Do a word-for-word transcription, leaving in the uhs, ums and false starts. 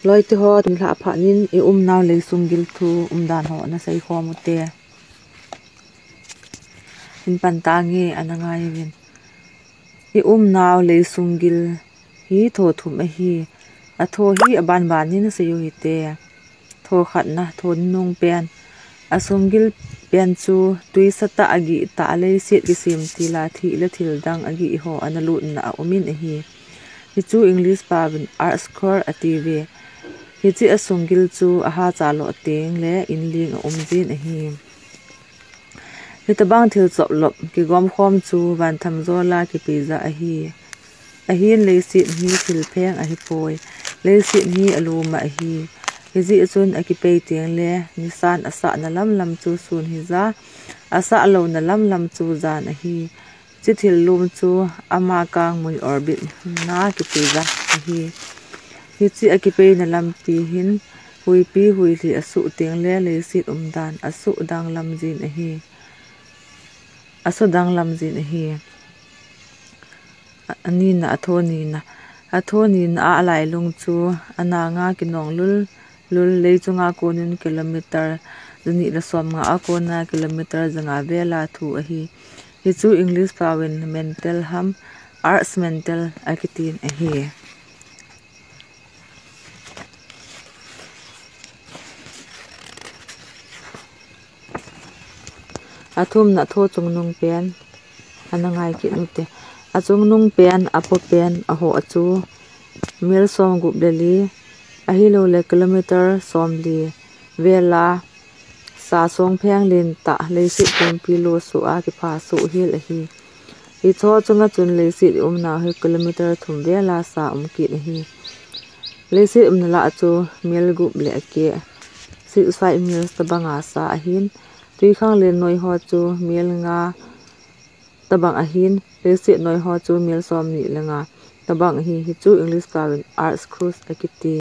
Loite ho, tuni lha phat nin i umnau leisung gil thu umdan ho na seikhom ute. Hin pan tange, ana ngai uvin. I umnau leisung gil hi tho thum ahi. A tho hi aban ban nin na sei u hite. Tho khatna, tho nunung pen. A sunggil pen chu tuisa tah, agih tah, leiset kisem til a thih le thil dang agih ho ana lutna a um in ahi. Hichu English paovin earth's core ati uve. Hiche a sunggil chu aha cha lo teng le inling a um jin ahi. Hitabang thil choplop kigom khom chu vanthamjol a kipeija ahi. Ahin leiset hi thil pheng ahipoi. Leiset hi aluma ahi. Hijeh chun akipei teng le nisan asahna lamlam chu sun hija, asah louna lamlam chu jan ahi. Hiche thil lum chu ama kangmui orbit na kipeija ahi. Hiche akipeina lampi hin huipi huilhi asuh teng le leiset umdan asuh danglam jin ahi. Asuh danglam jin ahi. A, anina, a tho nina. A tho nina a alailung chu ananga kinong lul lul, leichunga konin kilometer jani le somnga a kona kilometer janga vela thu ahi. Hichu English paovin mantle ham, earth's mantle akitin ahi. Athumna, tho chungnung pen ana ngai kit ute. A chungnung pen, apo pen, aho a chu mil somgup le li, ahilou le kilometer somli vela sa song pheng len tah leiset pumpi lo soh a kipha soh hel ahi. Hicho chunga chun leiset i umnau hi kilometer thum vela sa um kit ahi. Leiset umna lah chu mil gup le akeh, six five miles tabanga sa ahin, twikhanglen noi ho chu mil nga tabang ahin, leiset noi ho chu mil somni le nga tabang ahi. Hichu English paovin earth's crust akiti.